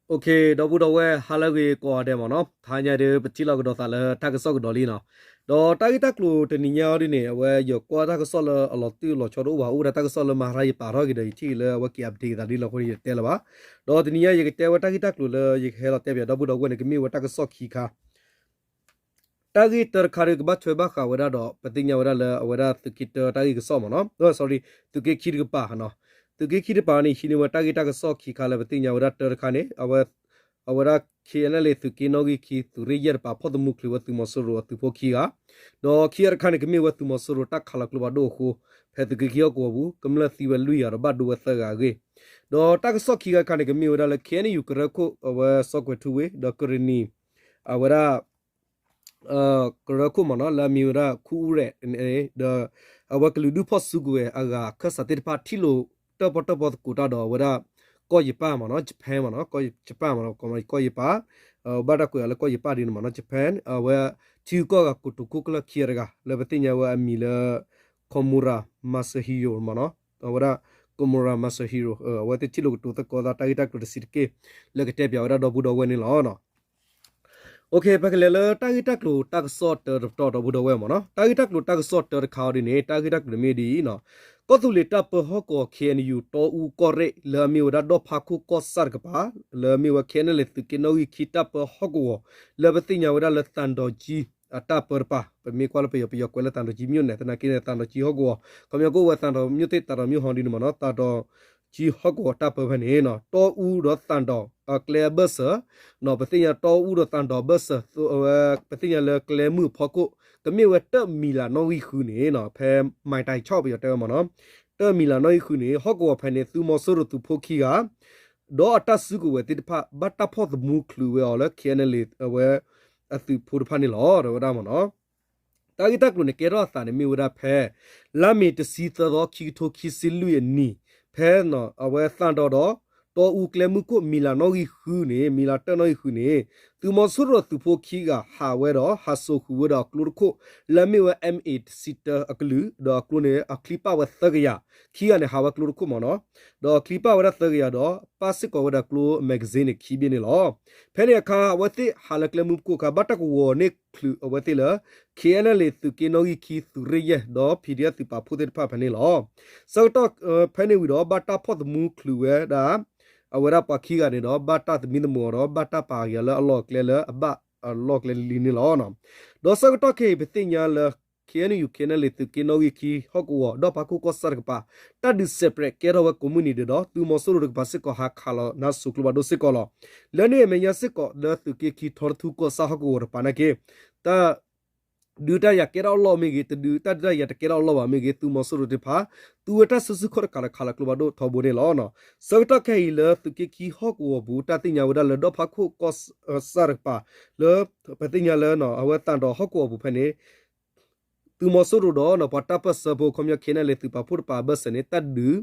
ဒီပုၢ်ဒီဝဲၢ် ဟါလၢအဂ့ၤကိးဂၤဒဲးမ့ၢ်နီၤ, တဟါညါဒီး ပထံၣ်လိာ်ကဒီးသးလၢတၢ်ကစီၣ်ကဒီးလံနီၤ, ဒီးတၢ်ဂ့ၢ်တၢ်ကျိၤတနံၤညါအံၤဒ်န့ၣ် အဝဲယကွၢ်တၢ်ကစီၣ်လၢအလီၤတံၢ်လီၤဆီတအိၣ်ဘၣ်, အိၣ်ဝဲဒၣ်တၢ်ကစီၣ်လၢမၤဟါရၢ်ယပာ်ထီၣ်က့ၤဒီး ယထံၣ်က့ၤလၢအဝဲက့ၤ update သးဒ်လဲၣ်အဃိန့ၣ် ယတတဲလၢၤဘၣ်, ဒီးတနံၤညါယကတဲဝဲတၢ်ဂ့ၢ်တၢ်ကျိၤလၢယကဟဲလီၤတဲပၠးဒီပုၢ်ဒီဝဲၢ်န့ၣ် ကမ့ၢ်ဝဲတၢ်ကစီၣ်ခံခါ တၢ်ဂ့ၢ်တၢတခါဒီး ကဘၣ်ထွဲဘၣ်ဃးဝဲဒၣ်ဒီး ပသ့ၣ်ညါဝဲဒၣ်လၢအဝဲဒၣ်သုးက့တၢတၢ်ဂ့ၢ်ကစီၣ်မ့ၢ်နီၤ, sorry, သုးက့ခံတကပၤနီၤ, သုးက့ခံတကပၤန့ၣ် ဟံးန့ၢ်ဝဲတၢ်ဂ့ၢ်တၢ်ကစီၣ်ခံခါလၢ ပသ့ၣ်ညါဝဲဒၣ်တၢတခါန့ၣ် အဝဲ အဝဲဒၣ် KNLA သုးက့နီၣ်ဂံၢ်ခံ သုးရ့ၣ်ယဲၢ်တကပၤ ဖီၣ်သမူချုးဝဲသုးမီၤစိရိၤအသုးဖိခံဂၤ, ဒီးခံဂၤတခါန့ၣ် ကမ့ၢ်ဝဲသုးမီၤစိရိၤတၢ်ခးလီၤကျိဖးဒိၣ်အဃိ ဖဲသုးက့ခံဟီၣ်ကဝီၤပူၤ ကမျၢၢ်သံဝဲလွံၢ်ဂၤဒီးဘၣ်ဒိဝဲသၢဂၤအဂ့ၢ်, ဒီးတၢ်ကစီၣ်ခံဂၤတခါန့ၣ် ကမ့ၢ်ဝဲဒၣ်လၢ KNU ကရၢခိၣ် အဝဲစီၤကွဲၤထူဝ့ ဒီးကရ့ၣ်နံၤ အဝဲဒၣ် ကရၢခိၣ်မ့ၢ်နီၤ လၢအမံၤဝဲဒၣ်ခူအူရဲၣ်န့ၣ် ဒီးအဝဲကလုာ်ဒူၣ်ဖီၣ်စုကဝဲၤအဂၤအခၢၣ်စးသ့ၣ်တဖၣ် ထံၣ်လိာ်တၢၣ်ပီၣ်တၢၣ်ပီသကိးတၢ်ဒီးအဝဲဒၣ် ကီၢ်ယပၣ်မ့ၢ်နီၤ Japan မ့ၢ်နီၤ ကီၢ်ယပၣ်မ့ၢ်နီၤ ကီၢ်ယပၣ် ဘၣ်တၢ်ကွဲးအီၤလၢကီၢ်ယပၣ်ဒ်န့ၣ်မ့ၢ်နီၤ Japan အဝဲ ထံဂုၤကီၢ်ဂၤကိတိာ်ခိၣ်ကျၢၢ်ခံဂၤတဂၤ လၢပသ့ၣ်ညါဝဲအမံၤလၢ Komura Masahiro မ့ၢ်နီၤ အဝဲဒၣ် Komura Masahiro အဝဲသ့ၣ်ထံၣ်လိာ်ကတိၤသကိးသးတၢ်ဂ့ၢ်တၢ်ကျိၤတဆံးတက့ၢ် လၢကတဲပၠးဝဲဒၣ်ဒီပုၢ်ဒီဝဲၢ်န့ၣ်လီၤ. ပကလဲၤလၢတၢ်ဂ့ၢ်တၢ်ကျိၤတၢ်ကစီၣ်တၢတပတီၢ်ဒီပုၢ်ဒီဝဲၢ်မ့ၢ်နီၤ တၢ်ဂ့ၢ်တၢ်ကျိၤတၢ်ကစီၣ်တၢတခါအံၤဒ်န့ၣ် တၢ်ဂ့ၢ်တၢ်ကျိၤန့ၣ်မ့ၢ်ဒ်အံၤ, ကီၢ်သူလ့ၤတၢ်ပၢဟီၣ်ကဝီၤ KNU တီအူကီၢ်ရ့ၣ် လၢအမ့ၢ်ဝဲဒၣ်ဒီၣ်ဖးခိၣ်ကီၢ်ဆၣ်တကပၤ လၢအမ့ၢ်ဝဲ KNLA သုးက့နီၣ်ဂံၢ်ခံတၢ်ပၢဟီၣ်ကဝီၤ လၢပသ့ၣ်ညါဝဲဒၣ်လၢသံတောင်ကြီး အတၢ်ပၢတပၤ ပမ့ၢ်ကွၢ်လၢပယီၤ ပယီၤကွဲးလၢသံတောင်ကြီးမြို့နယ် သနာ်က့န့ၣ် သံတောင်ကြီးဟီၣ်ကဝီၤ ခီပညီကအိၣ်ဝဲ သံတောင်မြို့သစ် သံတောင်မြို့ဟောင်း ဒ်န့ၣ်မ့ၢ်နီၤ သံတောင်ကြီးဟီၣ်ကဝီၤတၢ်ပၢဖဲန့ၣ် တီအူဒီးသံတောင် အကျဲအဘၢၣ်စၢၤ ပသ့ၣ်ညါတီအူဒီးသံတောင်အဘၢၣ်စၢၤ ပသ့ၣ်ညါလၢကျဲမုၢ်အဖီခိၣ် ကမ့ၢ်ဝဲတၢၣ်မံၤလၤနီၣ်ဂံၢ်ဃုန့ၣ် ဖဲမၤတၢ်ဆီၣ်ပယီၤတဲဝဲမ့ၢ်နီၤ တၢၣ်မံၤလၤနီၣ်ဂံၢ်ဃုန့ၣ် ဟီၣ်ကဝီၤဖဲန့ၣ် သုးမီၤစိရိၤသုးဖိခံဂၤ ဒီးအတၢ်စုကဝဲၤသ့ၣ်တဖၣ် ဘၣ်တၢ်ဖီၣ်သမူချုးဝဲအီၤလၢ KNLA အဝဲ အသုးဖိတဖၣ်န့ၣ်လီၤ တဲဝဲဒၣ်မ့ၢ်နီၤ. တၢ်ဂ့ၢ်တၢ်ကျိၤန့ၣ် ကဲထီၣ်အသးန့ၣ်မ့ၢ်ဝဲဒၣ်ဖဲ လါမ့ၤတဆံသၢသီ ခံကထိခံဆံလွံၢ်အနံၤ ဖဲအဝဲသံတောင်ဒီး တီအူကျဲမုၢ်ခိၣ် မံၤလၤနီၣ်ဂံၢ်ဃုန့ၣ် မံၤလၤတၢၣ်နီၣ်ဂံၢ်ဃုန့ၣ် သုးမီၤစိရိၤသုးဖိခံဂၤဟးဝဲဒီး ဟးစိာ်ဃုာ်ဝဲဒီးအကျိတခိၣ် လၢအမ့ၢ်ဝဲ MA တဆံတၢအကလုာ် ဒီးအကျိန့ၣ် အချံပၣ်ဝဲသၢကယၤ ခံဂၤန့ၣ် ဟးဝဲကျိတခိၣ်မ့ၢ်နီၤ ဒီးချံပၣ်ဝဲဒၣ်သၢကယၤဒီး ပၣ်စ့ၢ်ကီးဝဲဒၣ်ကျိ magazine န့ၣ် ခံဘ့ၣ်န့ၣ်လီၤ. ဖဲန့ၣ်အခါ အဝဲသ့ၣ်ဟးလၢကျဲမုၢ်ပကိာ်အခါ ဘၣ်တၢ်ကဝီၤန့ၢ်ချုးအဝဲသ့ၣ်လၢ KNLA သုးက့နီၣ်ဂံၢ်ခံ သုးရ့ၣ်ယဲၢ် ဒီး PDF သုးပာ်ဖှိၣ်သ့ၣ်တဖၣ်ဖဲန့ၣ်လီၤ. ဆၢကတီၢ်ဖဲန့ၣ်ဝံၤဒီး ဘၣ်တၢ်ဖီၣ်သမူချုးဝဲဒၣ် အဝဲဒၣ်ပှၤခံဂၤန့ၣ်ဒီး ဘၣ်တၢ်သမံသမိးအီၤဒီး ဘၣ်တၢ်ပာ်က့ၤအီၤလၢအလီၢ်အကျဲလၢအဘၣ်အလီၢ်အကျဲလံန့ၣ်လီၤ. ဒီးဆၢကတီၢ်ခဲအံၤ ပသ့ၣ်ညါလၢ KNU KNLA သုးက့နီၣ်ဂံၢ်ခံ ဟီၣ်ကဝီၤ ဒီၣ်ဖးခိၣ်ကီၢ်ဆၣ်တကပၤ တၢ်ဒုး separate ကဲထီၣ်ဝဲကိးမုၢ်နံၤဒဲးဒီး သုးမီၤစိရိၤတကပၤစ့ၢ်ကီး ဟးခးလီၤနါစိၤကျိဖးဒိၣ်စ့ၢ်ကီးလီၤ. လၢန့ၣ်အမဲာ်ညါစ့ၢ်ကီး လၢသုးက့ခံထီတထူကီၢ်ဆၣ်ဟီၣ်ကဝီၤတကပၤနာ်က့ တၢ် ဒုးတၢ်ယၤကဲထီၣ်အလီၢ်မ့ၢ်ဂ့ၤ တဒုးတၢ်ဒုးတၢ်ယၤတကဲထီၣ်အလီၢ်ဘၣ်မ့ၢ်ဂ့ၤ သုးမီၤစိရိၤတကပၤ သူဝဲတၢ်စုဆူၣ်ခီၣ်တကးလၢခးလီၤကျိဖးဒိၣ်ထီဘိန့ၣ်လီၤ. ဆၢကတီၢ်ခဲအံၤလၢသုးက့ခံဟီၣ်ကဝီၤပူၤ တၢ်သ့ၣ်ညါဝဲဒၣ်လၢဒီၣ်ဖးခိၣ်ကီၢ်ဆၣ်တကပၤ လၢ ပသ့ၣ်ညါလၢ အဝဲသံတောင်ဟီၣ်ကဝီၤပူၤဖဲန့ၣ် သုးမီၤစိရိၤဒီး ပှၤတၢ်ပၢၢ်ဆၢဖိ ခီပညီ KNLA သုးပာ်ဖှိၣ်တကပၤအဘၢၣ်စၢၤန့ၣ် တၢ်ဒုး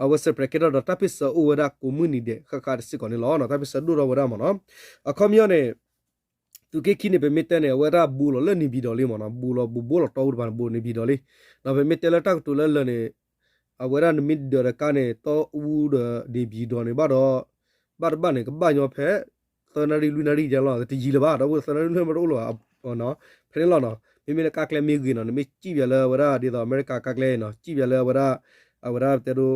အဝဲ separate ကဲထီၣ်ဒီး တၢ်ပ့ၢ်ဆၢအိၣ်ဝဲဒၣ်ကိးမုၢ်နံၤဒဲး ဃၣ်ဃၣ်တစ့ၢ်ကီးန့ၣ်လီၤ. တၢ်ပ့ၢ်ဆၢဒိၣ်ထီၣ်ဝဲဒၣ်မ့ၢ်နီၤ အခီပညီန့ၣ် သုးက့ခံန့ၣ် ပမ့ၢ်တဲန့ၣ် အဝဲဒၣ်ဘူးလီၤလၢန့ၣ်ပၠံၤဒီးလံမ့ၢ်နီၤ ဘူးလီၤဘူးဘူးလီၤတီအူတကပၤန့ၣ် ဘူးန့ၣ်ပၠံၤဒီးလံ. ဒီးပမ့ၢ်တဲလၢတၢ်ကတိၤလၢလၢာ်န့ၣ် အဝဲဒၣ်နမ့ၢ်ဒၢးတကါန့ၣ် တီအူဒီးန့ၣ်ပၠံၤဒီးန့ၣ် ဘၣ်ဒီး ဘၣ်တဘၣ်န့ၣ် ကဘၣ်ညီဖဲ သၢနၣ်ရံၣ်လွံၢ်နၣ်ရံၣ်ယါလီၤ တယံာ်လၢၤဘၣ် ဒီပုၢ်ဒီဝဲၢ် သၢနၣ်ရံၣ်လွံၢ်နၣ်ရံၣ်မ့ၢ်တအိၣ်လၢၤဘၣ် ဖဲန့ၣ်လီၤနီၤ မ့မ့ၢ်လၢကါကျဲမ့ၢ်ဂ့ၤနီၤ နမ့ၢ်စံၣ်ပၠးလၢအဝဲဒၣ်ဒ်သိးအမဲရကၤကါကျဲနီၤ စံၣ်ပၠးလၢအဝဲဒၣ် အဝဲဒၣ်တဲဒိ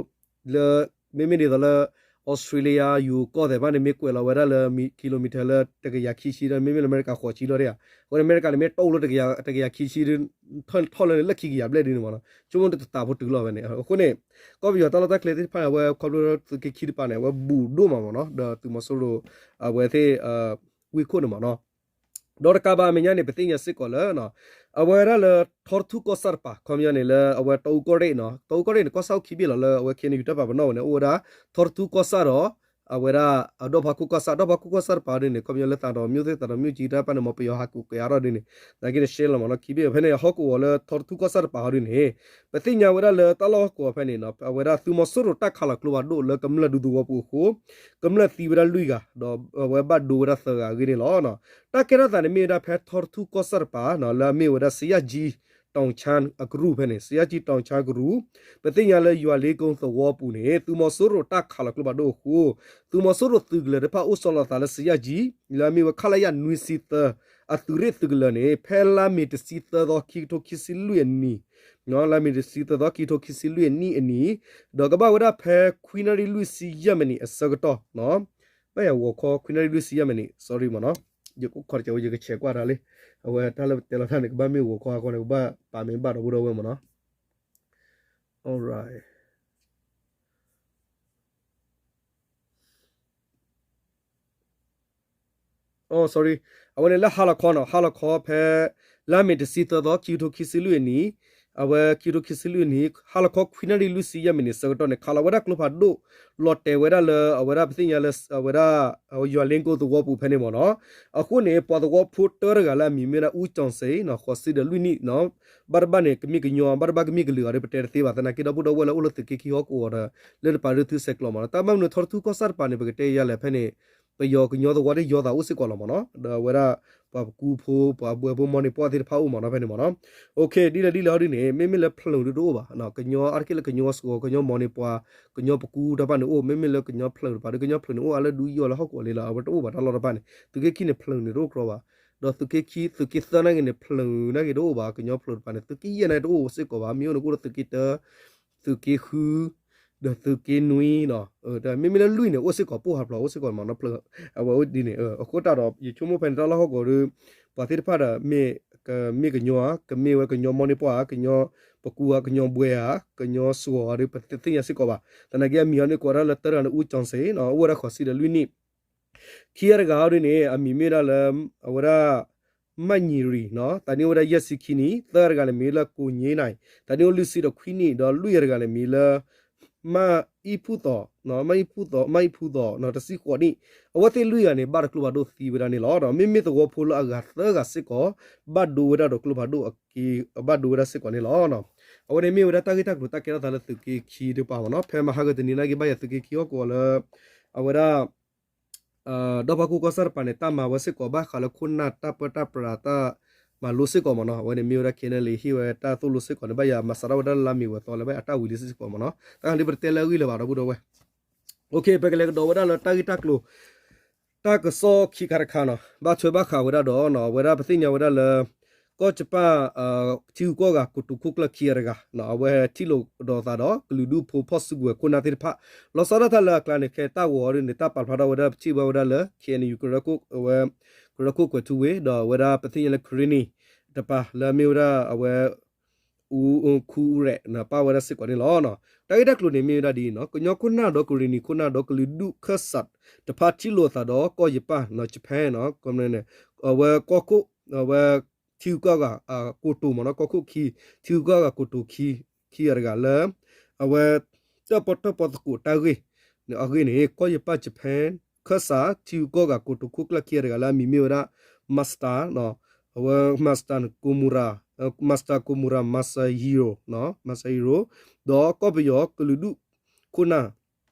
လၢ မ့မ့ၢ်ဒ်သိးလၢ Australia ယူၤကီၢ်သဲးဘၣ်န့ၣ် မ့ၢ်ကွဲးလီၤဝဲဒၣ်လၢ kilometer လၢတကယၤခံဆံဒီး မ့မ့ၢ်လၢအမဲရကၤဃိးဆံလီၤဒၣ်ဧါ အဃိန့ၣ် အမဲရကၤန့ၣ် မ့ၢ်တအိၣ်လၢတကယၤခံဆံ ထီၣ်လၢန့ၣ်လၢခံကယၤဘျဲၣ်ဒ်န့ၣ်မ့ၢ်နီၤ ဆိကမိၣ်တတးဖိတုၤလီၤဝဲန့ၣ် အဃိန့ၣ် ကီၢ်ပယီၤတၢ်လီၢ်တၢ်ကျဲသ့ၣ်တဖၣ်န့ၣ် အဝဲခီဖျိသုးက့ခံတကပၤန့ၣ် အဝဲဘူးဒိၣ်မးမ့ၢ်နီၤ ဒီးသုးမီၤစိရိၤ အဝဲသ့ၣ် ဝ့ၢ်ခိၣ်န့ၣ်မ့ၢ်နီၤ ဒီးတကးဘၣ်အမဲာ်ညါန့ၣ် ပသ့ၣ်ညါစ့ၢ်ကီးလၢ အဝဲဒၣ်လၢ ထီတထူကီၢ်ဆၣ်တကပၤ ခီပညီန့ၣ်လၢအဝဲတီအူကီၢ်ရ့ၣ်နီၤ တီအူကီၢ်ရ့ၣ်န့ၣ် ကီၢ်ဆၣ်အိၣ်ခံဘ့ၣ်လီၤလၢအဝဲ KNU တၢ်ပာ်ပနီၣ်ဝဲန့ၣ် အိၣ်ဝဲဒၣ် ထီတထူကီၢ်ဆၣ်ဒီး အဝဲဒၣ် ဒီၣ်ဖးခိၣ်ကီၢ်ဆၣ် ဒီၣ်ဖးခိၣ်ကီၢ်ဆၣ်တကပၤဒ်န့ၣ် ခီပညီလၢသးဒီး မြို့သ့ၣ်သးဒီး မြို့ကြီး တၢ်ပၢၢ်န့ၣ် မ့ၢ်ပယီၤဟးကူးကွဲးအါထီၣ်ဒ်န့ၣ် သနာ်က့န့ၣ် ရှဲလီၤမ့ၢ်နီၤ ခံဘ့ၣ်ဖဲန့ၣ် ဟီၣ်ကဝီၤလၢထီတထူကီၢ်ဆၣ်တကပၤဟီဒ်န့ၣ် ပသ့ၣ်ညါဝဲဒၣ်လၢတၢ်လီၢ်ဟီၣ်ကဝီၤဖဲန့ၣ် အဝဲဒၣ်သုးမီၤစိရိၤတၢ်ခးလီၤကျိဖးဒိၣ်လၢကမျၢၢ်ဒူသဝီပူၤအဃိ ကမျၢၢ်သံဝဲဒၣ်လွံၢ်ဂၤ ဒီးအဝဲဘၣ်ဒိဝဲဒၣ်သၢဂၤအဂ့ၢ်န့ၣ်လီၤ. တၢ်ကဲထီၣ်သးန့ၣ်မ့ၢ်ဝဲဒၣ်ဖဲထီတထူကီၢ်ဆၣ်တကပၤ လၢအမ့ၢ်ဝဲဒၣ် စယၣ်ကၠံ တောင်ချမ်း အကရူၢ်ဖဲန့ၣ် စယၣ်ကၠံ တောင်ချမ်း ကရူၢ်, ပသ့ၣ်ညါလၢယွၤလ့ကိသဝီပူၤန့ၣ် သုးမီၤစိရိၤတၢ်ခးလီၤကျိဖးဒိၣ်အဃိ သုးမီၤစိရိၤသုးကလၢၤတဖၣ်အိၣ်ဆီလီၤသးလၢစယၣ်ကၠံ လၢအမ့ၢ်ဝဲ ခလရ နွံဆံသၢ အသုးရ့ၣ်သုးကလၢၤန့ၣ် ဖဲလါမ့ၤတဆံသၢသီ ခံကထိခံဆံလွံၢ်အနံၣ် လါမ့ၤတဆံသၢသီ ခံကထိခံဆံလွံၢ်အနံၣ်အနံၤ, ဒီးကဘၣ်ဝဲဒၣ်ဖဲခွံနၣ်ရံၣ်လွံၢ်ဆံယဲၢ်မံးနံးအဆၢကတီၢ်, ဘၣ်ယၤဂီၤခီခွံနၣ်ရံၣ်လွံၢ်ဆံယဲၢ်မံးနံး sorry မ့ၢ်နီၤ, ယကအိၣ်ခိးတကဲးဝဲ ယကဆဲးကွၢ်တၢ်လံ, အဝဲတၢ်လၢပတဲလီၤတၢ်န့ၣ် ကဘၣ်မ့ၢ်ဂီၤခီအဃိန့ၣ် ကဘၣ်ပာ်မ့ၢ်ဘၣ်ဒီပုၢ်ဒီဝဲၢ်မ့ၢ်နီၤ, alright. အိ sorry, အဝဲန့ၣ်လၢဟါလီၤခီနီၤ, ဟါလီၤခီဖဲ လါမ့ၤတဆံသၢသီ ခံကထိခံဆံလွံၢ်အနံၤ, အဝဲခံကထိခံဆံလွံၢ်အနံၤ ဟါလီၤခီခွံနၣ်ရံၣ်လွံၢ်ဆံယဲၢ်မံးနံးဆၢကတီၢ်န့ၣ် ခးလီၤဝဲဒၣ်ကျိဖးဒိၣ် လီၤတဲာ်ဝဲဒၣ်လၢအဝဲဒၣ်ပသ့ၣ်ညါလၢ အဝဲဒၣ် ယွၤလ့ကိသဝီပူၤဖဲန့ၣ်မ့ၢ်နီၤ, အဃိန့ၣ် ပှၤသဝီဖိတၢတဂၤလၢအမံၤမ့ၢ်ဝဲဒၣ် ဦးကျော်စိန်နီၤ, ဃိးဆံဒီးလွံၢ်နံၣ်နီၤ, ဘၣ်တဘၣ်န့ၣ် ကမ့ၢ်ကညီ ဘၣ်တဘၣ်ကမ့ၢ်ကလုာ်အီၤဒီး ပတဲတသ့ဘၣ်, သနာ်က့ဒီပုၢ်ဒီဝဲၢ်လၢအိၣ်လၢသုးက့ခံဟီၣ်ကဝီၤဒီး လၢတပာ်ဒုးသုဆဲးကျိးမ့ၢ်နီၤ, တၢ်ဘၣ်မနုၤထီတထူၣ်ကီၢ်ဆၣ်တပၤန့ၣ် ပကတဲယၤလဲၣ်ဖဲန့ၣ် ပယီၤကညီသဝီဒီးယီၤသးအိၣ်စ့ၢ်ကီးလီၤမ့ၢ်နီၤ, ဒီးအဝဲဒၣ် ပှၤပကူဖိ ပှၤဘှဲဖိမီၢ်န့ၢ်ပှၢ်သ့ၣ်တဖၣ်အိၣ်မ့ၢ်နီၤ ဖဲန့ၣ်မ့ၢ်နီၤ, အိ ဒ်လဲၣ်ဒ်လဲၣ်ဟီဒ်န့ၣ် မ့မ့ၢ်လၢဖျၢၣ်န့ၣ်တအိၣ်ဘၣ်, ကညီအါတက့ၢ်လၢကညီစှီၤ ကညီမီၢ်န့ၢ်ပှၢ် ကညီပကူတဖၣ်န့ၣ်အိၣ်, မ့မ့ၢ်လၢကညီဖျၢၣ်တဖၣ်ဒီး ကညီဖျၢၣ်န့ၣ်အိၣ်အါလၢဒူယီၢ်လၢဟီၣ်ကဝီၤလံလီၤ, အဝဲတအိၣ်ဘၣ်တၢ်လီၢ်တဖၣ်န့ၣ် သုးက့ခံန့ၣ် ဖျၢၣ်န့ၣ်တအိၣ်ကြီဘၣ်, ဒီးသုးက့ခံ သုးက့သၢနာ်က့န့ၣ် ဖျၢၣ်နာ်က့တအိၣ်ဘၣ်ကညီဖျၢၣ်တဖၣ်န့ၣ်, သုးက့ယဲၢ်နာ်က့တအိၣ်စ့ၢ်ကီးဘၣ်, မ့ၢ်အိၣ်န့ၣ်ကအိၣ်ဒီးသုးက့တၢ သုးက့ဃု ဒီးသုးက့နွံနီၤ, မ့မ့ၢ်လၢလွံၢ်န့ၣ် အိၣ်စ့ၢ်ကီးပိၢ်ဟးဖျိး အိၣ်စ့ၢ်ကီးမ့ၢ်နီၤ, အဝဲအိၣ်ဒ်န့ၣ်, အဃိတၢ်ဒီး ယဆိကမိၣ်ဖဲန့ၣ် တၢ်လီၢ်ဟီၣ်ကဝီၤဒီး ပှၤသ့ၣ်တဖၣ်ဒီး မ့ၢ်ကညီဧါ, ကမ့ၢ်ဝဲကညီမီၢ်န့ၢ်ပှၢ်ဧါ, ကညီပကူဧါ, ကညီဘှဲဧါ, ကညီစှီၤဧါဒီး ပတသ့ၣ်ညါစ့ၢ်ကီးဘၣ်, သနာ်က့အမံၤအီၤန့ၣ် ကိးဝဲဒၣ်လၢတၢတဂၤန့ၣ် ဦးကျော်စိန်နီၤ, အိၣ်ဝဲဒၣ်ဃိးဆံဒီးလွံၢ်နံၣ် ခံဂၤတဂၤဟီဒ်န့ၣ် အမံၤမ့ၢ်ဝဲဒၣ်လၢ အဝဲဒၣ် မၢ်ညီရံၤနီၤ, သးနံၣ်အိၣ်ဝဲဒၣ်ယဲၢ်ဆံခံနံၣ်, သၢဂၤတဂၤန့ၣ်မံၤလၢ ကိၣ်ည့နၤ, သးနံၣ်အိၣ်လွံၢ်ဆံဒီးခွံနံၣ်, ဒီးလွံၢ်ဂၤတဂၤန့ၣ်မံၤလၢ မၢ်အံၣ်ဖူၣ်သီ, မၢ်အံၣ်ဖူၣ်သီ, မၢ်အံၣ်ဖူၣ်သီနီၤ, တဆံဃိးနံၣ်, အဝဲသ့ၣ်လွံၢ်ဂၤန့ၣ် ဘၣ်တၢ်ကျိဖးဒိၣ်သံဝဲဒၣ်န့ၣ်လီၤ. ဒီးမ့မ့ၢ်သဝီဖိလၢအဂၤသၢဂၤစ့ၢ်ကီး ဘၣ်ဒိဝဲဒၣ်ဒီးကျိဖးဒိၣ်အက့ ဘၣ်ဒိဝဲဒၣ်စ့ၢ်ကီးန့ၣ်လီၤ. အဝဲန့ၣ်မ့ၢ်ဝဲဒၣ်တၢ်ဂ့ၢ်တၢ်ကျိၤတၢ်ကဲထီၣ်သးလၢသုးက့ခံတပၤမ့ၢ်နီၤ, ဖဲမဟါကတနံၤနာ်က့ဘၣ်ယၤသုးက့ခံဟီၣ်ကဝီၤလၢ အဝဲဒၣ် ဒီဖးခိၣ်ကီၢ်ဆၣ်တပၤန့ၣ် တၢ်မၤဝဲစ့ၢ်ကီး ဘၣ်ဃးလၢခိၣ်နၢ်တၢ်ပၢတၢ်ပြးတၢ်မၤလိစ့ၢ်ကီးမ့ၢ်နီၤ, အဝဲန့ၣ်မ့ၢ်ဝဲဒၣ် ခဲနလ့ ဟ့ၣ်ဝဲတၢ်သိၣ်လိစ့ၢ်ကီးန့ၣ် ဘၣ်ယၤမၤစးထီၣ်ဝဲဒၣ်လၢလါမ့ၤဝဲၤသီလၢဘၣ်အတၢ်ဝံၤလံစ့ၢ်ကီးမ့ၢ်နီၤ, တၢ်ဟးလံပတဲလၢအဂ့ၢ်လၢၤဘၣ်ဒီပုၢ်ဒီဝဲၢ်. ပကလဲၤကဒီးဝဲဒၣ်လၢတၢ်ဂ့ၢ်တၢ်ကျိၤ တၢ်ကစီၣ်ခံခါတခါနီၤ, ဘၣ်ထွဲဘၣ်ဃးဝဲဒၣ်ဒီး အဝဲဒၣ်ပသ့ၣ်ညါဝဲဒၣ်လၢ ကီၢ်ယပၣ် ထံဂုၤကီၢ်ဂၤကိတိာ်ခိၣ်ကျၢၢ်ခံဂၤတဂၤ အဝဲထံၣ်လိာ်ကဒီးသးဒီး ကလုာ်ဒူၣ်ဖိဖီၣ်စုကဝဲၤခိၣ်နၢ်သ့ၣ်တဖၣ် လီၤဆီဒၣ်တၢ်လၢအကျါန့ၣ် ခဲတၢ်ဂီၤအီၤဒ်န့ၣ် တၢ်ပာ်ဖျါထီၣ်ဝဲဒၣ် ပထံၣ်ဘၣ်ဝဲဒၣ်လၢ KNU ကရၢခိၣ် အဝဲ ကရၢခိၣ်ကွဲၤထူဝ့ၣ် ဒီးအဝဲဒၣ်ပသ့ၣ်ညါလၢကရ့ၣ်နံၤတပၤ လၢအမ့ၢ်ဝဲဒၣ်အဝဲ အူခူရဲၣ် ပာ်ဝဲဒၣ်စ့ၢ်ကီးန့ၣ်လီၤ. တၢ်ဂ့ၢ်တၢ်ကျိၤန့ၣ်မ့ၢ်ဝဲဒၣ်ဒ်အံၤနီၤ, ကညီခိၣ်နၢ်ဒီးကရ့ၣ်နံၤခိၣ်နၢ်ဒီးကလုာ်ဒူၣ်ခၢၣ်စးတဖၣ်ထံၣ်လိာ်အသးဒီးကီၢ်ယပၣ် Japan အဝဲကီၢ်ခိၣ် အဝဲ ထံဂုၤကီၢ်ဂၤကိတိာ်မ့ၢ်နီၤ, ကီၢ်ခိၣ်ခံ ထံဂုၤကီၢ်ဂၤကိတိာ်ခံ ခံဂၤတဂၤလၢ အဝဲ တၢၣ်ပီၣ်တၢၣ်ပီသကိးတၢ်ဂ့ၢ် အဂ့ၢ်န့ၣ် ကီၢ်ယပၣ် Japan ခၢၣ်စး ထံဂုၤကီၢ်ဂၤကိတိာ်ခိၣ်ကျၢၢ်ခံဂၤတဂၤလၢအမံၤမ့ၢ်ဝဲဒၣ် Master အဝဲ Master Komura Master Komura Masahiro Masahiro ဒီးကီၢ်ပယီၤကလုာ်ဒူၣ်ခိၣ်နၢ်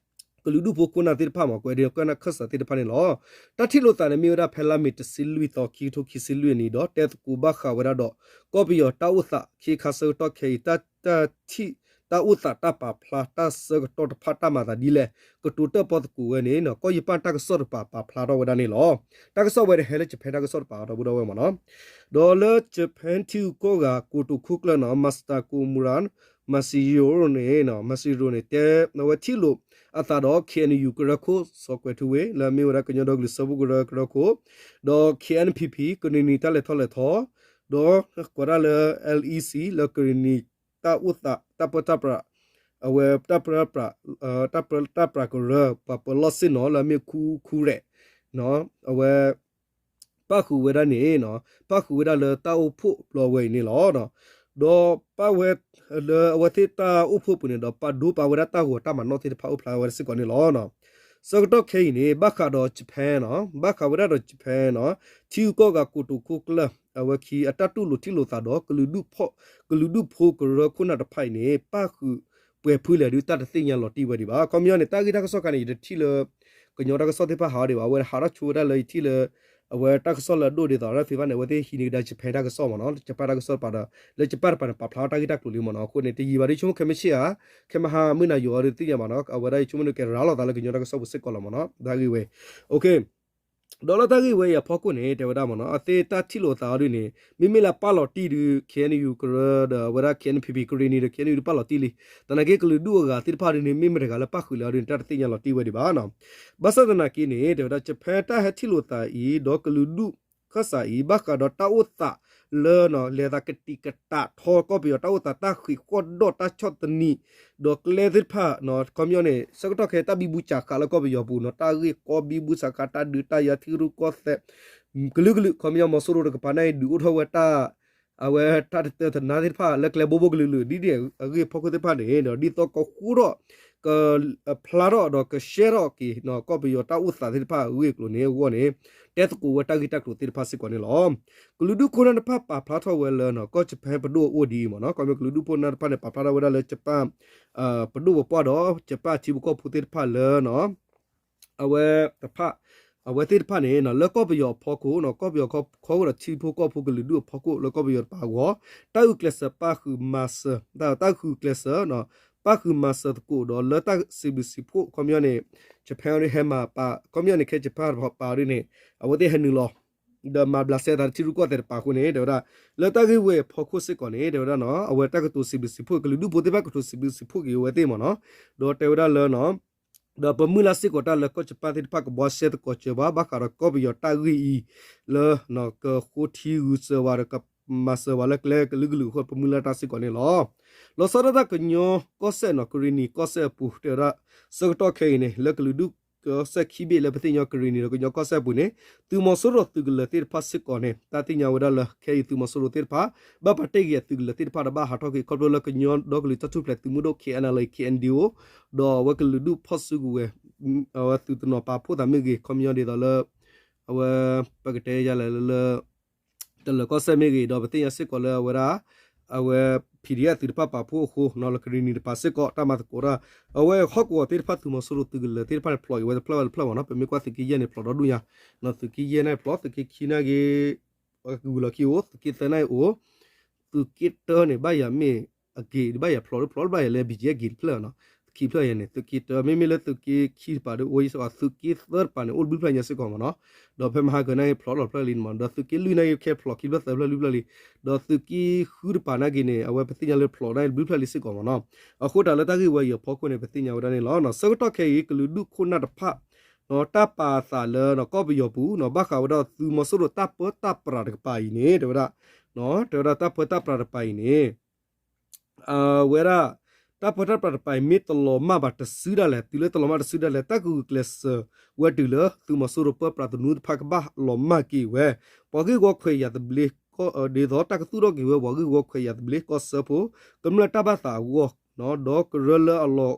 ကလုာ်ဒူၣ်ဖိခိၣ်နၢ်သ့ၣ်တဖၣ်မ့ၢ် ကွဲးဒ်ကီၢ်နၢ်ခၢၣ်စးသ့ၣ်တဖၣ်န့ၣ်လီၤ. တၢ်ထံၣ်လိာ်သးန့ၣ်မ့ၢ်ဝဲဒၣ်ဖဲလါမ့ၤတဆံလွံၢ်သီ ခံကထိခံဆံလွံၢ်အနံၤ ဒီးတဲသကိးဘၣ်ဃးဝဲဒၣ်ဒီး ကီၢ်ပယီၤတၢ်အိၣ်သးခံခါဆၢကတီၢ်ခဲအံၤ တၢ် တၢ်ထံၣ် တၢ်အိၣ်သးတၢ်ပာ်ဖျါတၢ်ဆၢကတီၢ်တဖၣ်တၢ်မၤသးဒ်လဲၣ် ကတိၤတၢၣ်ပီသကိးဝဲန့ၣ် ကီၢ်ယပၣ်တၢ်ကစီၣ်တပၤပာ်ဖျါထီၣ်ဝဲဒၣ်န့ၣ်လီၤ. တၢ်ကစီၣ်ဝဲတဟဲလၢ Japan တၢ်ကစီၣ်တပၤဒီပုၢ်ဒီဝဲၢ်မ့ၢ်နီၤ ဒီးလၢ Japan ထံဂုၤကီၢ်ဂၤကိတိာ်ခိၣ်ကျၢၢ်နီၤ Master Komura Masahiro န့ၣ် Masahiro န့ၣ် တဲအဝဲထံၣ်လိာ်အသးဒီး KNU ကရၢခိၣ် စီၤကွဲၤထူဝ့ၣ် လၢအမ့ၢ်ဝဲဒၣ်ကညီဒီကလုာ်စၢဖှိၣ်ကရၢကရၢခိၣ် ဒီး KNPP ကရ့ၣ်နံၤတၢ်လဲၤထီၣ်လဲၤထီ ဒီးကွၢ်ဒၣ်လၢ LEC လၢကရ့ၣ်နံၤတၢ်အိၣ်သးတၢ်ပၢတၢ်ပြး အဝဲတၢ်ပၢပြး တၢ်ပၢတၢ်ပြးကရၢ ပှၤပၢၤလီၢ်ဆ့ၣ်နီၤ လၢအမ့ၢ်ခူခူရဲၣ် အဝဲ ပၣ်ဃုာ်ဝဲဒၣ်န့ၣ် ပၣ်ဃုာ်ဝဲဒၣ်လၢတၢ်အိၣ်ဖှိၣ်ဘျီဝဲအံၤန့ၣ်လီၤ. ဒီးပၣ်ဝဲလၢအဝဲသ့ၣ်တၢ်အိၣ်ဖှိၣ်ပူၤန့ၣ်ဒီး ပာ်ဒိပာ်ဝဲဒၣ်တၢ်ဂီၤတၢ်မၤနီၣ်သ့ၣ်တဖၣ်အိၣ်ဖျါဝဲဒၣ်စ့ၢ်ကီးန့ၣ်လီၤ. ဆၢကတီၢ်ခဲအံၤန့ၣ် ဘၣ်ဃးဒီး Japan နီၤ ဘၣ်ဃးဝဲဒၣ်ဒီး Japan နီၤ ထံဂုၤကီၢ်ဂၤကိတိာ်ခိၣ်ကျၢၢ် အဝဲခံအတၢ်တူၢ်လိာ်ထံၣ်လိာ်သးဒီး ကလုာ်ဒူၣ်ဖိကရၢခိၣ်နၢ်တဖၣ်အံၤန့ၣ် ပၣ်ဃုာ်ပှဲၤဖုလဲၣ်ဒုး တၢ်တသ့ၣ်ညါလီၤတံၢ်ဝဲဒံးဘၣ်. ခီပညီန့ၣ် တၢ်ဂ့ၢ်တၢ်ကစီၣ်ခါန့ၣ် ယတထံၣ်လၢ ကညီတၢ်ကစီၣ်သ့ၣ်တဖၣ်ဟးဒံးဘၣ်. အဝဲဟးထီၣ်ဆိဝဲဒၣ်လၢယထံၣ်လၢ အဝဲတၢ်ကစီၣ်လၢအဒိၣ်ဒ်သိး တၢ်သ့ၣ်တဖၣ်န့ၣ် အဝဲသ့ၣ်ဟံးန့ၢ်ကဒါ Japan တၢ်ကစီၣ်မ့ၢ်နီၤ, Japan တၢ်ကစီၣ်တပၤဒီး လၢ Japan တပၤန့ၣ် ပာ်ဖျါထီၣ်တၢ်ဂ့ၢ်တၢ်ကျိၤလံမ့ၢ်နီၤ. အဃိန့ၣ် တယံာ်ဘၣ်ဒီး ဆိကမိၣ်ခဲမုၢ်ဆ့ၣ်ဧါ, ခဲမုၢ်ဟါမုၢ်နၤယိၤအီၤဒုးသ့ၣ်ညါဘၣ်နီၤ, အဝဲဒၣ်ယဆိကမိၣ်ဒုးကဲရၤလီၤသးလၢကညီတၢ်ကစီၣ်ပူၤစ့ၢ်ကီးလီၤမ့ၢ်နီၤ, တၢ်ဂ့ၢ်ဝဲအံၤ ဒီးလၢတၢ်ဂ့ၢ်ဝဲအံၤအဖီခိၣ်န့ၣ် တဲဝဲဒၣ်မ့ၢ်နီၤ, အဝဲသ့ၣ်တၢ်ထံၣ်လိာ်သးအီၤဒုးန့ၣ် မ့မ့ၢ်လၢပာ်လီၤတံၢ်ဒုး KNU ကရၢဒီးအဝဲဒၣ် KNPP ကရ့ၣ်နံၤဒီး KNU ဒုးပာ်လီၤတံၢ်လံ. သနာ်က့ကလုာ်ဒူၣ်အဂၤသ့ၣ်တဖၣ်ဒုးန့ၣ် မ့ၢ်မတၤတဂၤလၢပၣ်ဃုာ်လၢအီၤဒုးန့ၣ် တၢ်တသ့ၣ်ညါလီၤတံၢ်ဝဲဒံးဘၣ်နီၤ. ဘၣ်ဆၣ်သနာ်က့န့ၣ် တဲဝဲဒၣ် Japan တၢ်ဟဲထံၣ်လိာ်သးအံၤ ဒီးကလုာ်ဒူၣ်ခၢၣ်စးအံၤ ဘၣ်ဃးဒီးတၢ်အိၣ်သးလၢ လဲၤသးကတံာ်ကတာ်ထီ ကီၢ်ပယီၤတၢ်အိၣ်သး တၢ်ဃံးဃီၣ်ဒီးတၢ်ဆီၣ်သနံး ဒီးကျဲသ့ၣ်တဖၣ် ခီပညီန့ၣ် ဆၢကတီၢ်ခဲအံၤ တၢ်ဘံဘူစးဃးလၢကီၢ်ပယီၤပူၤနီၤ, တၢ်ဂ့ၢ်ကီဘံဘူစးဃး တၢ်ဒုးတၢ်ယၤ ထံရူၢ်ကီၢ်သဲး ကလုာ်ကလုာ် ခီပညီမီၤစိရိၤတကပၤန့ၣ် ဒုးအိၣ်ထီၣ်ဝဲတၢ် အဝဲတၢ်တတၢတနါသ့ၣ်တဖၣ် လၢကျဲဘိဘိကလုာ်ကလုာ် ဒ်န့ၣ်အဂ့ၢ်အဖီခိၣ်သ့ၣ်တဖၣ်န့ၣ်ဒီး ဒ်သိးကဃိထီၣ် ကဖျါထီၣ်ဒီးကရှဲထီၣ်က့ၤ ကီၢ်ပယီၤတၢ်အိၣ်သးသ့ၣ်တဖၣ်အဂ့ၢ်အကျိၤန့ၣ်အဂီၢ်န့ၣ် တဲသကိးဝဲတၢ်ဂ့ၢ်တၢ်ကျိၤသ့ၣ်တဖၣ်စ့ၢ်ကီးန့ၣ်လီၤ. ကလုာ်ဒူၣ်ခိၣ်နၢ်တဖၣ်ပာ်ဖျါထီၣ်ဝဲလၢ ကီၢ် Japan ပဒိၣ်အအိၣ်ဒ်အံၤမ့ၢ်နီၤ, ခီပညီကလုာ်ဒူၣ်ခိၣ်နၢ်တဖၣ်န့ၣ် ပာ်ဖျါထီၣ်ဝဲဒၣ်လၢ Japan ပဒိၣ်ပပှၢ်ဒီး Japan အထံဖိကီၢ်ဖိသ့ၣ်တဖၣ်လၢ အဝဲတဖၣ် အဝဲသ့ၣ်တဖၣ်န့ၣ် လၢကီၢ်ပယီၤအဖီခိၣ် ကီၢ်ပယီၤခီခိၣ်ဒီးထံဖိကီၢ်ဖိကလုာ်ဒူၣ်အဖီခိၣ် လၢကီၢ်ပယီၤတပၤအဂီၢ် တၢ်ဂုာ်ကျဲးစၢးပာ်ဃုာ်မၤစၢၤ တၢ်ဂုာ်ကျဲးစၢး ပာ်ဃုာ်မၤစၢၤသကိးဒီးလၢတၢ်စံးဘျုးစံးဖှိၣ် ခီပညီန့ၣ် Japan ဟဲမၤပာ် ခီပညီန့ၣ် ခဲ Japan တပၤဒ်န့ၣ် အဝဲသ့ၣ်ဟဲနုာ်လီၤ ဒီးမၤဘျးစဲသးလၢထံရူၢ်ကီၢ်သဲးတပၤအဃိန့ၣ် တဲဝဲဒၣ် လၢတၢ်ဂ့ၢ်ဝဲအဖီခိၣ်စ့ၢ်ကီးန့ၣ် တဲဝဲဒၣ်နီၤ အဝဲတၢ်ကတိၤစံးဘျုးစံးဖှိၣ် ကလုာ်ဒူၣ်ဖိသ့ၣ်တဖၣ်ကတိၤစံးဘျုးစံးဖှိၣ်က့ၤအဝဲသ့ၣ်မ့ၢ်နီၤ, ဒီးတဲဝဲဒၣ်လၢ ဒီးပမုၢ်လၢ်စ့ၢ်ကီးတၢ်လၢကီၢ် Japan သ့ၣ်တဖၣ်ကဘှါရှဲသကိးစၢၤပှၤ ဘၣ်ဃးဒီးကီၢ်ပယီၤတၢ်ဂ့ၢ်အံၤ လၢ ကဃိထံဂုာ်စၢၤဝဲဒီး ကမၤစၢၤဝဲလၢကျဲကလုာ်ကလုာ်အဃိ ပမုၢ်လၢ်တၢ်စ့ၢ်ကီးန့ၣ်လီၤ. လီၤဆီဒၣ်တၢ်ကညီကီၢ်စဲၣ်နီၤ ကရ့ၣ်နံၤကီၢ်စဲၣ်အပူၤ တဲဝဲဒၣ် ဆၢကတီၢ်ခဲအံၤန့ၣ် လၢကလုာ်ဒူၣ်ကီၢ်စဲၣ်ခံဘ့ၣ်လၢပသ့ၣ်ညါကရ့ၣ်နံၤဒီးကညီကီၢ်စဲၣ်အပူၤန့ၣ် သုးမီၤစိရိၤသုးကလၢၤသ့ၣ်တဖၣ်စ့ၢ်ကီးန့ၣ် တၢ်သ့ၣ်ညါဝဲဒၣ်လၢခဲအံၤသုးမီၤစိရိၤသ့ၣ်တဖၣ် ဘၣ်ပာ်တ့ၢ်က့ၤအသုးကလၢၤသ့ၣ်တဖၣ်ဒီးဘၣ်ဟးထီၣ်က့ၤခီဖျိလၢကညီဒီကလုာ်တၢ်ထူၣ်ဖျဲးသုးမုၢ်ဒိၣ် K N L A K N D O ဒီးအဝဲကလုာ်ဒူၣ်ဖီၣ်စုကဝဲၤ အဝဲသုးတနီၤပာ်ဖှိၣ်သးမ့ၢ်ဂ့ၤ ခီပညီဒ်သိးလၢ အဝဲ ပကတဲယၤလဲၣ်လၢ တလၢၤကီၢ်စဲၣ်မ့ၢ်ဂ့ၤ ဒီးပသ့ၣ်ညါစ့ၢ်ကီးလၢအဝဲဒၣ် အဝဲ P D F သုးတဖၣ်ပာ်ဖှိၣ်အဃိ လၢကရ့ၣ်နံၤတပၤစ့ၢ်ကီး တၢ်မၤသကိးတၢ် အဝဲဟီၣ်ကဝီၤသ့ၣ်တဖၣ်သုးမီၤစိရိၤသုးကလၢၤသ့ၣ်တဖၣ်န့ၣ် ဖျိးက့ၤဝဲတဖျၢၣ်ဘၣ်တဖျၢၣ်မ့ၢ်နီၤ, ပမ့ၢ်ကွၢ်သုးက့ယဲၢ်န့ၣ် ဖျိးဒီဒူၣ်ညါ, သုးက့ယဲၢ်န့ၣ်ဖျိး သုးက့ခံန့ၣ်ဂ့ၤ ဂုာ်လီၤခံအိၣ် သုးက့သၢန့ၣ်အိၣ် သုးက့တၢန့ၣ် ဘၣ်ယၤမ့ၢ်အဂ့ၤ ဘၣ်ယၤဖျိးတဖျိး ဘၣ်ယၤလၢ ဘံၣ်ကၠဲၣ်ဂ့ၤတဖျၢၣ်နီၤ, ခံဖျၢၣ်ယဲန့ၣ် သုးက့တၢ မ့မ့ၢ်လၢသုးက့ခံတပၤဒီး အိၣ်ယစ့ၢ်ကီး သုးက့သၢတပၤန့ၣ် အိၣ်ဘျုးဖျၢၣ်ညါစ့ၢ်ကီးမ့ၢ်နီၤ, ဒီးဖဲမဟါကၢန့ၣ် ဖျိးလီၤဖျၢၣ်လံမ့ၢ် ဒီးသုးက့လွံၢ်န့ၣ် ခဲဖျိးခံဖျၢၣ်သၢဖျၢၣ်လွံၢ်ဖျၢၣ်လံ, ဒီးသုးက့ဃုတပၤန့ၣ်က့ၤန့ၣ် အဝဲပသ့ၣ်ညါလၢဖျိးန့ၣ် ဘျုးဖျၢၣ်လံစ့ၢ်ကီးမ့ၢ်နီၤ, အဃိတၢ်လၢတၢ်ဂ့ၢ်ဝဲအံၤအဖီခိၣ်န့ၣ် ပသ့ၣ်ညါဝဲဒၣ်န့ၣ်လီၤ. ဆၢကတီၢ်ခဲအံၤ ကလုာ်ဒူၣ်ခိၣ်နၢ်တဖၣ် တၢ်ပာ်အသးလၢ ကီၢ်ပယီၤပူၤ ဘၣ်ဃးဝဲဒၣ်သုးမီၤစိရိၤတၢ်ပၢတၢ်ပြးတကပၤအံၤန့ၣ် တဲဝဲဒၣ် တဲဝဲဒၣ်တၢ်ပၢတၢ်ပြးတကပၤအံၤန့ၣ် အဝဲဒၣ် တၢ်ပၢတၢ်ပြးတကပၤအံၤ မ့ၢ်တလီၤမၢ်ဘၣ်တစုဒၣ်လဲာ် တုၤလၢတလီၤမၢ်တစုဒၣ်လဲာ် တၢ်ကဂုာ်ကျဲးစၢးဝဲတုၤလၢ သုးမီၤစိရိၤပၢပြးသနူတဖၣ်ကဘၣ်လီၤမၢ်က့ၤဝဲ ပှၤဂ့ၢ်ဝီခွဲးယာ်သဘျ့ ဒ်သိးတၢ်ကသူၣ်ထီၣ်က့ၤဝဲပှၤဂ့ၢ်ဝီခွဲးယာ်သဘျ့ကီၢ်စၢဖှိၣ် ကမျၢၢ်တၢ်ဘၣ်သးအဂီၢ် ဒီးကရၢလၢအလီၤ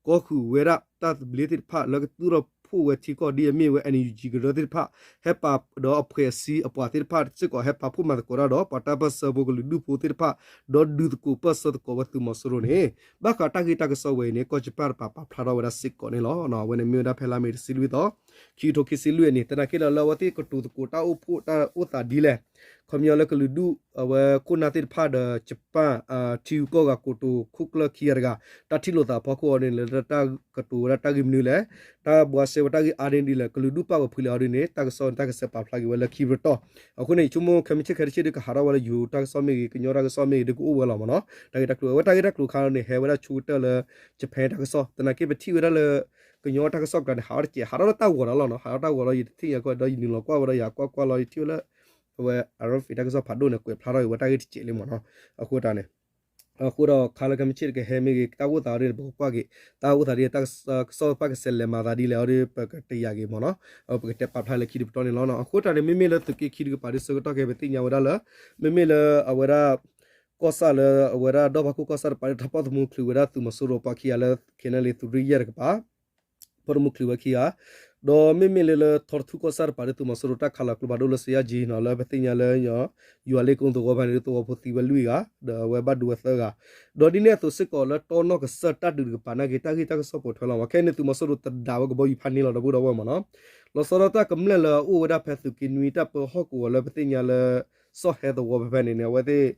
ကီဃုာ်ဝဲဒၣ်တၢ်သဘျ့သ့ၣ်တဖၣ် လၢကသူၣ်ထီၣ်ဖှိၣ်ဝဲထံကီၢ်ဒ်အမ့ၢ်ဝဲ N U G ကရၢသ့ၣ်တဖၣ် ဟဲပာ်ဒီးအဖှဲးအစံအပှၤသ့ၣ်တဖၣ်စ့ၢ်ကီး ဟဲပာ်ဖှိၣ်မၤသကိးတၢ်ဒီး ပှၤတၢ်ပၢၢ်ဆၢဖိကလုာ်ဒူၣ်ဖိသ့ၣ်တဖၣ် ဒီးဒုးသကိးပၢၢ်ဆၢသကိးဝဲသုးမီၤစိရိၤန့ၣ် ဘၣ်ဃးတၢ်ဂ့ၢ်တၢ်ကစီၣ်ဝဲအံၤန့ၣ် ကီၢ် Japan တပၤပာ်ဖျါထီၣ်ဝဲဒၣ်စ့ၢ်ကီးန့ၣ်လီၤ. အဝဲန့ၣ်မ့ၢ်ဝဲဒၣ်ဖဲလါမ့ၤတဆံလွံၢ်သီ ခံကထိခံဆံလွံၢ်အနံၣ် သနာ်က့ဒီးလၢအဝဲသ့ၣ်ကတိၤသကိးတၢ်အိၣ်ဖှိၣ်တၢ်အိၣ်သးဒ်လဲၣ် ခီပညီလၢကလုာ်ဒူၣ် အဝဲခိၣ်နၢ်သ့ၣ်တဖၣ်ဒီး Japan ထံဂုၤကီၢ်ဂၤကိတိာ်ခိၣ်ကျၢၢ်ခံဂၤတဂၤ တၢ်ထံၣ်လိာ်သးအဖီခိၣ်အီၤန့ၣ် လၢတၢ်ကတိၤဝဲဒၣ်တၢ်ဂ့ၢ်မနုၤလဲၣ် တၢ်ဘှါရှဲဝဲတၢ်ဂ့ၢ်အါန့ၢ်ဒ်လဲၣ် ကလုာ်ဒူၣ်ပာ်ဝဲဖှံလၢအီၤဒ်န့ၣ် တၢ်ကစီၣ်န့ၣ်တၢ်ကဆဲးပာ်ဖျါက့ၤဝဲလၢခံပတီၢ် အဃိန့ၣ် ယဆိကမိၣ်ခဲမုၢ်ဆ့ၣ်ခဲတဆ့ၣ်ဒုးကဟးထီၣ်ဝဲလၢယိၤတၢ်ကစီၣ်မ့ၢ်ဂ့ၤ ကညီတၢ်ကစီၣ်မ့ၢ်ဂ့ၤ ဒုးကအိၣ်ဝဲလီၤမ့ၢ်နီၤ တၢ်ဂ့ၢ်တၢ်ကျိၤ အဝဲတၢ်ဂ့ၢ်တၢ်ကျိၤခါန့ၣ် ဟဲဝဲဒၣ်ဆိကတၢၢ်လၢ Japan တၢ်ကစီၣ် သနာ်က့ပထံၣ်ဝဲဒၣ်လၢ ကညီတၢ်ကစီၣ်ကျါန့ၣ် ဟးထီၣ်တစဲး ဟးထီၣ်လၢတၢ်ဂီၤဒီးလီၤနီၤ ဟးထီၣ်တၢ်ဂီၤဒီး ယတထံၣ်ညါကီၢ်ဒီး ယနုာ်လီၤကွၢ်ဝဲဒီး ယကွၢ်ကွၢ်လီၤ ယထံၣ်ဝဲလၢ အဝဲ RFA တၢ်ကစီၣ်ဖးဒိၣ်န့ၣ် ကွဲးဖျါထီၣ်က့ၤဝဲတၢ်ဂ့ၢ်တစဲးလံမ့ၢ်နီၤ အဃိတၢ်န့ၣ် အဃိဒီးခါလၢခဲမုၢ်ဆ့ၣ်တကဟဲမ့ၢ်ဂ့ၤ တၢ်အိၣ်သးအီၤဒ်န့ၣ် ပကကွၢ်က့ၤ တၢ်အိၣ်သးဒ် တၢ်ကစီၣ်တဖၣ်ကဆဲးလဲၤမၤသးဒ်လဲၣ်အီၤဒ် ပကတယာ်က့ၤမ့ၢ်နီၤ ပကတဲပာ်ဖျါလၢခံတပတီၢ်န့ၣ်လီၤနီၤ အဃိတၢ်န့ၣ် မ့မ့ၢ်လၢသုးက့ခံတကပၤဒ်ဆၢကတီၢ်ခဲအံၤ ပသ့ၣ်ညါဝဲဒၣ်လၢ မ့မ့ၢ်လၢအဝဲဒၣ် ကီၢ်ဆၣ်လၢအဝဲဒၣ်ဒီၣ်ဖးခိၣ်ကီၢ်ဆၣ်တပၤဒ် တၢ်ပိာ်သမူချုးဝဲဒၣ်သုးမီၤစိရိၤပှၤခံဂၤလၢ ခဲန့ၣ်လံ သုးရ့ၣ်ယဲၢ်တကပၤ ပိာ်သမူချုးဝဲခံဂၤ ဒီးမ့မ့ၢ်လၢလၢထီတထူၣ်ကီၢ်ဆၣ်တပၤဒီး သုးမီၤစိရိၤတၢ်ခးလီၤကျိဖးဒိၣ်လၢစယၢ်ကၠံနီၤ လၢပသ့ၣ်ညါလၢ ယွၤလ့ၣ်ကိသဝီဖဲန့ၣ်ဒီး သဝီဖိသံဝဲလွံၢ်ဂၤ ဒီးအဝဲဘၣ်ဒိဝဲသၢဂၤ, ဒီးဒ်န့ၣ်အသိးစ့ၢ်ကီးလၢတီနီၢ်ကစၢၢ်တၢ်ဒုးတကပၤနာ်က့ တၢ်ဂ့ၢ်တၢ်ကစီၣ်ပိာ်ထွဲလီၤမး. ခဲအံၤန့ၣ် သုးမီၤစိရိၤတဒးဝဲကဘီယူၤဖးန့ၣ်လီၤ ဒီပုၢ်ဒီဝဲၢ်မးနီၤ. လီၤဆီဒၣ်တၢ်ကမျၢၢ်လၢအအိၣ်ဝဲဒၣ်ဖဲသုးက့နွံတၢ်ပၢဟီၣ်ကဝီၤလၢပသ့ၣ်ညါလၢ စီၣ်ဟဲသဝီဖဲဖဲန့ၣ်န့ၣ် အဝဲသ့ၣ်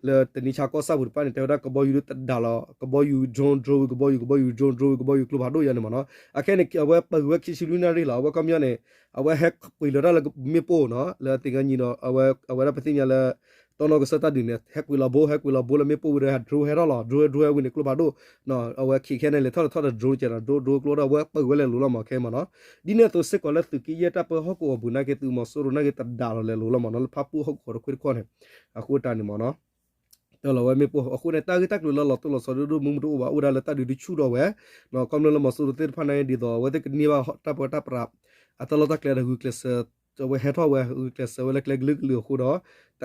လၢတနံၤဆါကီၢ်ဆၣ်ပူၤတဖၣ်န့ၣ် တဲဝဲဒၣ်ကဘီယူၤဒုးတဒးလီၤ ကဘီယူၤ drone drone ဝံၤ ကဘီယူၤ ကဘီယူၤ drone drone ဝံၤ ကဘီယူၤကျိဖးဒိၣ်ယါန့ၣ်မးနီၤ. အခဲန့ၣ် အဝဲပၢၢ်ဝဲခံဆံလွံၢ်နၣ်ရံၣ်လီၤ အဝဲခီပညီန့ၣ် အဝဲဟဲကွံာ်လီၤတၢ်လၢမ့ၣ်ပိၢ်နီၤ လၢသ့ၣ်ကညီညီဒီး အဝဲဒၣ်ပသ့ၣ်ညါလၢ တီနီၢ်ကစၢၢ်တၢ်ဒုးန့ၣ် ဟဲကွံာ်လီၤဘိ ဟဲကွံာ်လီၤဘိလၢမ့ၣ်ပိၢ်ဝံၤဒီး drone ဟဲထီၣ်လီၤ drone drone ဝံၤန့ၣ် ကျိဖးဒိၣ် အဝဲခံခဲန့ၣ် လဲၤထီၣ်လဲၤထီၣ်ဒီး drone ကဲဒီး drone drone ကျိဒီး အဝဲပၢၢ်ဝဲလဲၤလိၤလီၤမး ခဲမးနီၤ. ဒ်န့ၣ်အသိးစ့ၢ်ကီးလၢသုးက့ယဲၢ်တၢ်ပၢဟီၣ်ကဝီၤပူၤနာ်က့ သုးမီၤစိရိၤနာ်က့တဒးလီၤလဲၤလိၤလီၤမးနီၤ လၢဖၣ်ပူၣ်ဟီၣ်ကဝီၤတခွ့ၣ်တခီန့ၣ် အဃိတၢ်န့ၣ်မးနီၤ တၢ်လီၤဝဲမ့ၣ်ပိၢ် အဃိန့ၣ် တၢ်ဂ့ၢ်တၢ်ကျိၤလၢလီၤတိၢ်လီၤဆီဒိၣ်ဒိၣ်မုၢ်မုၢ်တအိၣ်ဘၣ် အိၣ်ဝဲဒၣ်လၢတၢ်ဒုးဒုးဆူၣ်ထီၣ်ဝဲ ခီဖျိလၢမီၤစိရိၤသ့ၣ်တဖၣ်နာ်က့ ဒ်သိးအဝဲသ့ၣ်ကန့ၢ်ဘၣ်တၢ်ပၢတၢ်ပြး အတၢ်လီၢ်တၢ်ကျဲဒီးဂုာ်ကျဲးစၢး အဝဲဟဲထီၣ်ဝဲ ဂုာ်ကျဲးစၢးဝဲလၢကျဲကလုာ်ကလုာ်အဃိ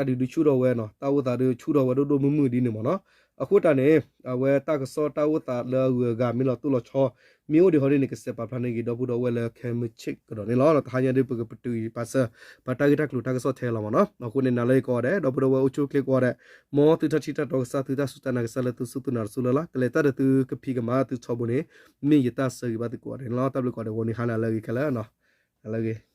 ဒီး တၢ်ဒုးဒုးဆူၣ်ထီၣ်ဝဲနီၤ တၢ်အိၣ်သးဒုးဆူၣ်ထီၣ်ဝဲဒိၣ်ဒိၣ်မုၢ်မုၢ်ဒ်န့ၣ်မးနီၤ. အဃိတၢ်န့ၣ် အဝဲတၢ်ကစီၣ်တၢ်အိၣ်သးလၢအဂုၤအဂၤမ့ၢ်လီၤတိၢ်လီၤဆီ မ့ၢ်အိၣ်ဒံးဟီဒ်န့ၣ် ကစဲးပာ်ဖျါန့ၢ်က့ၤဒီပုၢ်ဒီဝဲၢ်လၢခဲမုၢ်ဆ့ၣ်ကဒီးန့ၣ်လီၤ. တဟါညါဒ်ပကပတုာ်ပာ်စၢၤ ပတၢ်ဂ့ၢ်တၢ်ကျိၤတၢ်ကစီၣ်ထဲလီၤမးနီၤ. အဃိန့ၣ် နၤလၢယကိးဂၤဒဲး ဒီပုၢ်ဒီဝဲၢ်အိၣ်ဆူၣ်အိၣ်ချ့ကိးဂၤဒဲး မ်သုတၢ်ထံၣ်တၢ်တီကစၢ် သုတၢ်စူၢ်တၢ်နာ်ကစၢ်လၢသုစူၢ်သုနာ်တစူၢ်လၢ်လၢ် ကလဲၤတၢ်ဒီးသုကဖံးကမၤသုထီဘိန့ၣ် မ့ၢ်ယတၢ်ဆၢဂ့ၤဘၣ်သုကိးဂၤဒဲးန့ၣ်လီၤ. တၢ်ဘျုးကိးဂၤဒဲး ဂီၤနံၤဟါနၤလၢအဂ့ၤခဲလၢာ်နီၤ လၢအဂ့ၤ